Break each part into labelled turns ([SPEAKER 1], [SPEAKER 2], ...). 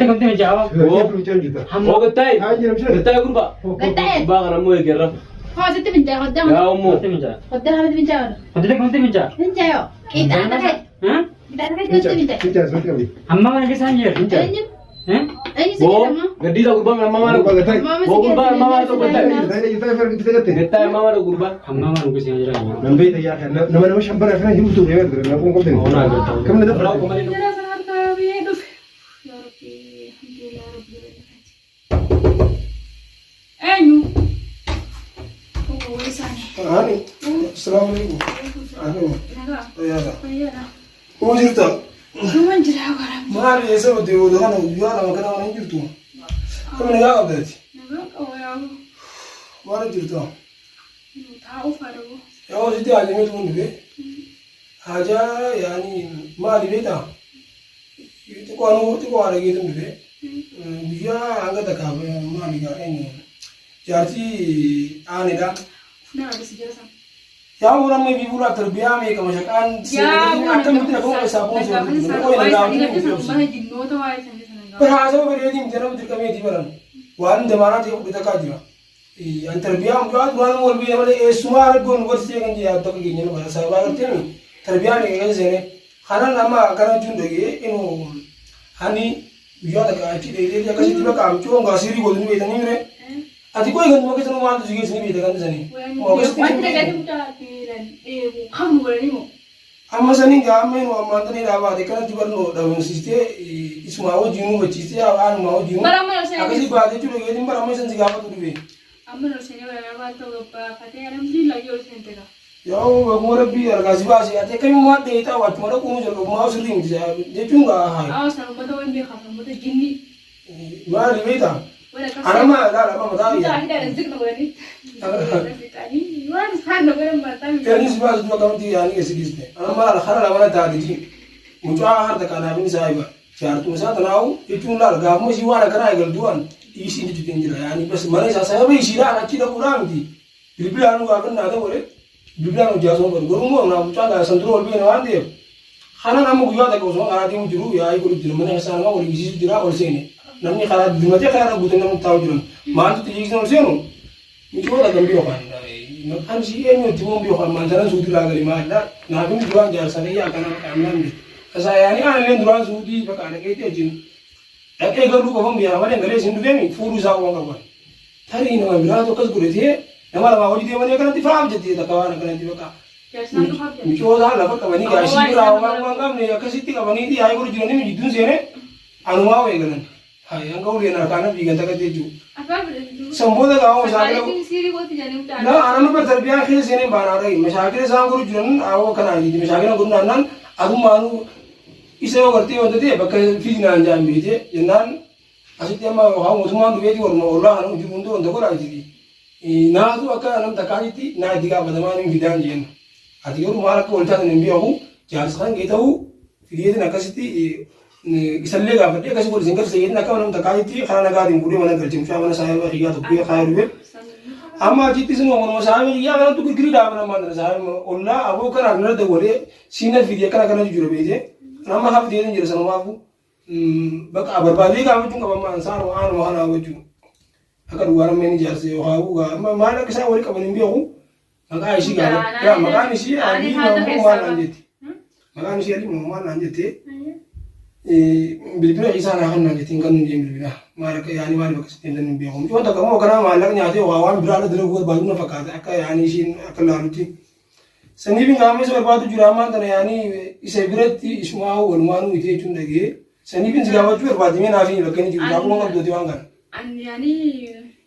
[SPEAKER 1] Kamti fincaa'aa.
[SPEAKER 2] Hoo gattaa'e. Gattaa'e gurbaa.
[SPEAKER 3] Gattaa'e.
[SPEAKER 2] Gurbaa kana immoo eegerra.
[SPEAKER 3] Hoo sitti fincaa'e hoddaa
[SPEAKER 2] Yaa ummoo.
[SPEAKER 1] Kamti fincaa'aa.
[SPEAKER 3] Hoddaa kamti fincaa'e.
[SPEAKER 1] Hojjete kamti fincaa'aa.
[SPEAKER 3] Fincaa'e qixa ta'e. Qixa ta'e sitti fincaa'e.
[SPEAKER 1] Hamma mana keessa hin jiru.
[SPEAKER 3] Eenyu eenyu si
[SPEAKER 2] Boo
[SPEAKER 3] jedhama?
[SPEAKER 2] gaddiisa gurbaa kana ammaa maal
[SPEAKER 3] Maama si
[SPEAKER 2] Boo gurbaa ammaa maal tokko ta'e. Gattaa'e ammaa maal gurbaa.
[SPEAKER 1] Hamma mana keessa hin jiru.
[SPEAKER 4] Nama nama shambara kana himtu kamna dafa
[SPEAKER 3] Jara sana harkaa biyee dhufe. Yaa Rabbi, alhamdulillah Rabbi jala Eenyu? Obbo isaanii.
[SPEAKER 4] Ani, assalamu alaikum. Ani,
[SPEAKER 3] Nagaa.
[SPEAKER 4] fayyaadha.
[SPEAKER 3] Fayyaadha.
[SPEAKER 4] Kuma jirta?
[SPEAKER 3] Numan jira garaa.
[SPEAKER 4] Maali eessa badde booda kana guyyaa lama kana mana hin jirtu? Kami nagaa qabdeeti?
[SPEAKER 3] Nagaa qaba yaa
[SPEAKER 4] Maali jirta?
[SPEAKER 3] taa'uuf haadha.
[SPEAKER 4] Yaa sitti haajamee tuun dhufe. Haajaa yaani maali beektaa? Xiqqoo anuu xiqqoo haadha geetuun dhufe. Guyyaa hanga takkaaf maali gaa eenyu jaartii aanedha.
[SPEAKER 3] Ufna rabbi jira sana.
[SPEAKER 4] Yaa waan amma ifi fuula tarbiyaa meeqa mashaqaan akkamitti na ka'uu isaa boonsu
[SPEAKER 3] Jinnoota waa'ee sanii sana
[SPEAKER 4] Bara haasawa bareedii miti nama dirqameetii baran waan damaanaa ta'e fudhate takkaa jira. An tarbiyaa mucaa duraan wal beena malee eessumaa argoon nu barsiisee kan jedhe adda keenya nu bara sababaa gartee tarbiyaa meeqa keessa seenee kanan amma akkana jechuun dhagee inuu hani guyyaa takka achi dheedee akkasitti bakka amcoo ngaa siirii godhu ni beektanii mire ati qoy ganduma keessa nu maaltu si geessu ni beekta kan sanii.
[SPEAKER 3] Wanti dhagaati mucaa beelan dheebu kam nu godhanii moo?
[SPEAKER 4] Amma saniin gaa amma inuu ammaan tanii dhaabaate kanatti barnoo dhabamsiistee isumaa wajjin hubachiistee aanumaa wajjin
[SPEAKER 3] Bara amma ol seenee
[SPEAKER 4] akkasii baatee jechuudha geetiin bara amma isan si gaafatu dhufe.
[SPEAKER 3] Amma ol seenee bara maal ta'uu gabaafatee alhamdulillah yoo ol seente gaa.
[SPEAKER 4] Yaa baguma rabbii argaa si baase ati akkamiin waan dheetaa achuma dhaquun jalqabumaa sirrii miti jechuun gaa haa
[SPEAKER 3] Haa san uummata waan beekaa san uummata jinni.
[SPEAKER 4] maali beektaa?
[SPEAKER 3] Waan akkas
[SPEAKER 4] Anama laala amma mataa
[SPEAKER 3] Mucaa
[SPEAKER 4] biyya.
[SPEAKER 3] hidhaan zikna godhanii. Waan isaan na godhan maataa miti.
[SPEAKER 4] Erni si baasu dura kamti yaani keessa dhiiste. Anama laala kara lamana taatiti. Mucaa harta kanaaf inni saahiba. Jaartuma isaa tanaawu jechuun laala gaafuma isii waan akkanaa eegaltu an dhiisii jechuutti hin jira. Yaani bas mana isaa sababa isiidhaan achi dhaquudhaa miti. Bilbilaan nu gaafannaa ta'u godhe bilbilaan hojjaa osoo godhu garuu immoo naaf mucaa gaafa san dura ol beena waan ta'eef kanan amma guyyaa takka osoo karaa deemu jiru yaa'ii godhu jira mana keessaa nama wal hiisisu jira ol seene namni karaa dimatee karaa irra guutee namni taa'u jiran maaltu xiyyeessan ol seenu micoota kan beekan maqaan isii eenyu itti muun beekan maantanan suutii irraa gadi maalidha naaf inni duraan jaarsa kiyya akkana maqaan naan jedhe tasaa yaanii aan illee duraan suutii bakka dhaqeetti wajjin dhaqee galuu qofan biyyaa malee galee isin dhufeemi fuudhuu isaa qofan qaban. Tarii nama biraatu akkas godhatee nama lamaa hojii deemanii akkanatti faam jettee takka waan akkanatti bakka
[SPEAKER 3] Jaarsaan dhufaaf jedha.
[SPEAKER 4] micoota lafa qabanii gaashii biraa waan waan qabne akkasitti qabanii yaa'ii godhu jiranii jidduun seenee anumaa eegalan. Hayi hanga uleen harkaan fiigan takka jechuudha.
[SPEAKER 3] Afaan fudhatu.
[SPEAKER 4] Sanboota gaa'oo mashaakila
[SPEAKER 3] Qaalitiin siirii gooti jedhanii mucaa.
[SPEAKER 4] Na ananu bar tarbiyaan keessa seeneen baanaa dhahi mashaakila isaan godhu jiran awwa kanaa jiti mashaakila godhu naannaan adummaanuu isa yoo gartee wanta ta'e bakka fiignaan jaan beekte jennaan Asitti amma haa mootummaan dhufeeti warma ollaa kana jiru hunda wanta godhaa jiti. Naatu akka nam takkaatitti naa itti gaafatamaa hin fidaan jeen. Ati garuu maal akka wal taatan hin beeku jaarsa kan kee ta'uu fideetin akkasitti isallee gaafadhee akkasii wal isin galchise jeetin akka nam takkaatitti karaa nagaatiin fuudhee mana galche mucaa mana saahiba kiyyaa tokko kaayee dhufe. Amma achitti isin manuma saahiba kiyyaa kanattu girgirii dhaaban ammaan tana saahiba ollaa aboo kanaaf nana dawwalee siina fidee akkana akkana jira beekee. Amma haa fideetin jira sanumaafuu. Bakka barbaadee gaafachuun qaba amma ansaan waanuma kanaa jechuudha. Akka dhugaa namni inni jaarse yookaan amma maal akka isaan walii qaban hin beeku. Maqaa ishii gaafa maqaan ishii Alii Maammoo maal naan jetti. Maqaan ishii Alii Maammoo maal naan jette. Bilbila isaa naa kan naan jette hin kennu jeen bilbila. Maal akka yaani maal bakka sitti hin beeku. Mucaan takka immoo kanaa maallaqa nyaatee yookaan waan biraa irra dalaguu barbaadu na fakkaata akka yaani ishiin akka laalutti. Saniif qaama isa barbaadu jira ammaan tana yaani isa biratti isumaa walumaanuu miti jechuun dhagee. Saniif si gaafachuu barbaade mee naaf himi bakka inni jiru gaafuma qabdooti waan kana.
[SPEAKER 3] Ani yaani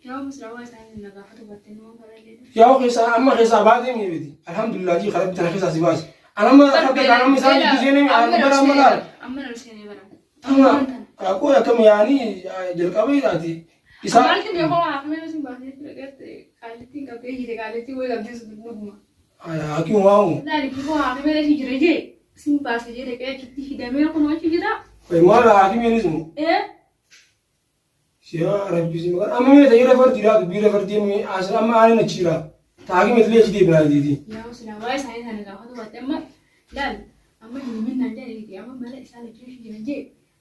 [SPEAKER 3] yaa muslimaa isaan na gaafatu battee waan kana illee.
[SPEAKER 4] Yaa keessaa amma keessaa baatee miti beeti. Alhamdulillah jii karaa tana keessaa si baase. An amma akka kan amma isaan gidduu seenee an bara amma laala.
[SPEAKER 3] Amma na seenee bara.
[SPEAKER 4] Amma rakkoo akkam yaani jalqaba isaati. Isaa
[SPEAKER 3] Maalti beekoo haafmee sin baasee ture qaallittiin qabdee hiite qaallittiin wayii qabdee sun dhuguma.
[SPEAKER 4] Hakimumaa moo?
[SPEAKER 3] Laali kifoo haafmee achi jira jee sin baase jee dhaqee achitti hidhamee kun achi jira.
[SPEAKER 4] Maal hakimeenis moo?
[SPEAKER 3] Ee
[SPEAKER 4] Yaa rabbi si maqaan amma mee ta'ee rafar jira dubbii rafar deemee as amma aanin achi jira. Taakime illee achi deebinaa jeeti.
[SPEAKER 3] Yaa silaa waa'ee isaanii sana gaafatu baatte amma laal amma hin minnaan jedhanii amma mala isaan achi jira jee.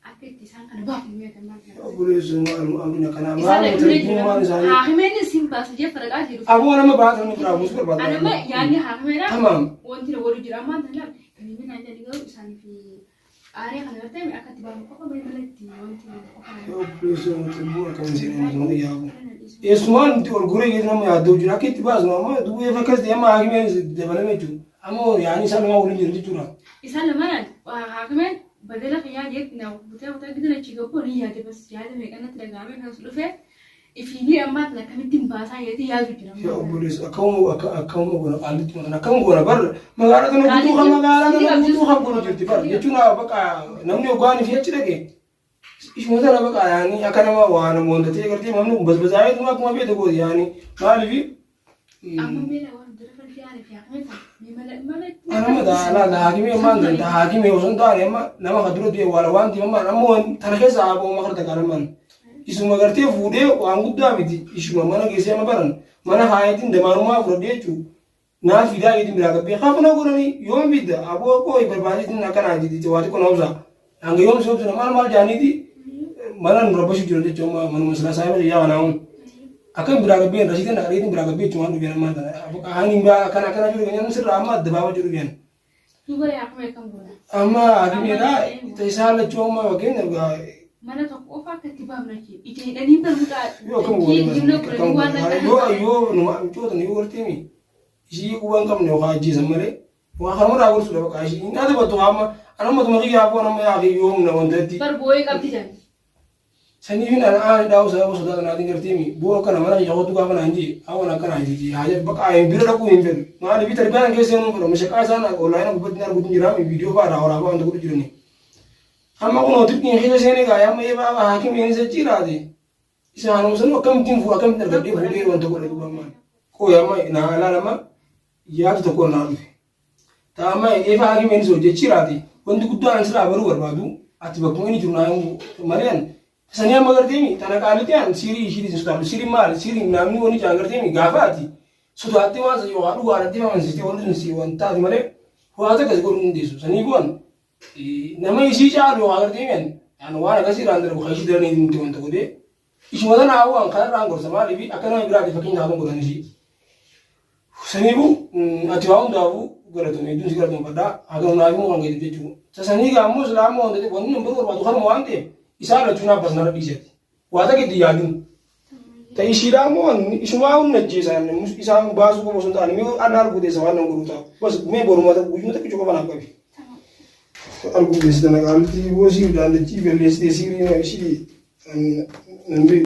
[SPEAKER 3] Akka itti isaan kana baafnu meetan maal kana.
[SPEAKER 4] Obboleessu maal akkanaa
[SPEAKER 3] Isaan
[SPEAKER 4] maal tarbiyyummaan isaanii.
[SPEAKER 3] Haakimeen isin baasa jee faraqaa jiru.
[SPEAKER 4] Aboo nama baatan ni biraa buusu barbaada.
[SPEAKER 3] Anama yaadni haakimeedha.
[SPEAKER 4] Tamaam.
[SPEAKER 3] Wanti na godhu jira ammaan tanaaf kan inni naan jedhu garuu isaanii fi aaree kana gartee akka itti baafnu qofa mee mala itti wanti qofa.
[SPEAKER 4] Obboleessu xibbuu akkamiin seenaa nama yaabu. Eessumaan nuti ol guree geessu nama yaaddoo jira akka itti baasnu amma duwwee fakkas ta'e amma haakimeen dabalame jechuudha. Amma yaani isaan nama waliin jiru jechuudha.
[SPEAKER 3] Isaan lamaan haakimeen badala kiyyaa jeetti na butee butee gidan achi gabboo ni yaade bas yaada meeqanatti dhaga'amee kanas dhufe ifiinii ammaa tana akkamittiin baasaa jeetti yaadu jira.
[SPEAKER 4] Yaa obboleessu akkam akkam goona qaallitti matan akkam goona bar magaalaa tana guutuu kan magaalaa tana guutuu kan godhu jirti bar jechuun baqa namni hoggaan fi achi dhaqe ishuma tana baqa yaani akka nama waa nama wanta ta'e gartee namni kun basbasaa'ee tuma akkuma beektu gooti yaani maaliif
[SPEAKER 3] Amma meela waan dura faltii aaree fi haakimee kana mee mala mala
[SPEAKER 4] Anama daa la haakimee ammaan tana haakimee osoo hin taane amma nama kan dura du'e waala waan ta'eef ammaan amma tana keessa haaboo makarta kan ammaan isuma gartee fuudhee waan guddaa miti ishuma mana keessee amma baran mana haayetiin damaanumaa fudhadhee jechuudha. Naa fidaa keetiin biraa qabbee kafana godhanii yoom fidda aboo koo barbaadeetiin akkanaa jedhite waa xiqqoo na obsa. Hanga yoom si obsina maal maal jaaniiti mana nu rabbashu jiran jechuudha manuma silaa saayiba yaa kanaamu. Akkam biraa qabbeen rasiitiin dhaqareetiin biraa qabbee jechuudha waan dhufeen ammaan tana. Ani akkana akkana jiru kan sirraa amma adda baafaa jiru dhufeen.
[SPEAKER 3] Duuba haakimee akkam goona.
[SPEAKER 4] Amma hakimeedha isaan lachuu amma fakkeenyaaf
[SPEAKER 3] Mana tokko qofa akka itti baafna jee ija hidhanii barmuudhaa
[SPEAKER 4] yoo akkam goone akkam goone yoo yoo numa micoota yoo garteemi ishii quba hin qabne yookaan ajjeesan malee waa kanuma irraa gorsuudha bakka ishii hin adabattu amma anammatuma kiyyaa aboo nama yaa fi yoo humna wantatti
[SPEAKER 3] Bar boo'ee qabdi jedhan.
[SPEAKER 4] Saniif hin aan dhaa'u sababa sodaa kanaatiin garteemi boo akkana mana kiyya kootu gaafa naan jee hawwan akkana jee haaja bakka hin bira dhaquu hin fedhu maaliif tarbiyaan keessa seenuu fedhu mashaqaa isaan onlaayina gubbatti hin arguutu jira viidiyoo fa'aa irraa waraabaa wanta godhu jirani. Amma kun tirqiin keessa seenee gaa amma eebaa haakimeen isa jiraate isaanuma sanuu akkamittiin fuudhu akkamittiin argadhee fuudhee wanta godhe duuba ammaan. Qooyi amma naa ilaalama yaada tokko naa dhufe. Ta'amma eefa haakimeen isa hojjechiiraati wanti guddaan an sirraa baruu barbaadu ati bakkuma inni jiru naa himu malee sanii amma garteemi tana qaalitti an siirii ishii dhiisin sodaadhu siirii maali siirii namni wanni jaan garteemi gaafa ati sodaattee waan san yookaan dhugaadhaan itti amansiistee wanti sun si wanta ati malee waa takka si godhuu hin dandeessu sanii bu'an nama isii caalu yookaan garteemi an waan akkasii irraan darbu kan ishii daranii nuti wanta godhee ishuma tana hawwaan kanarraan gorsa maaliif akka nama biraati fakkeenya haa godhan ishii. Saniifuu ati waa hundaafuu galatoomi hedduun si galatoomfadha haga humnaa fi kan geetiif jechuudha. Sanii gaa ammoo silaa ammoo wanta wanni nan baruu barbaadu kanuma waan ta'eef isaan lachuu naaf bas narra dhiisati. Waa takka itti yaadin. Ta ishiidhaa ammoo ishumaa humna ajjeesaan isaan baasuu qofa osoo hin taane mee ana arguu teessa waan nan godhuu ta'a. Bas mee boruma guyyuma takkicha qofa naaf qabi. Arguu teessa tana qaalitti boosii daandachii balleessitee siirii ishii nan beeku.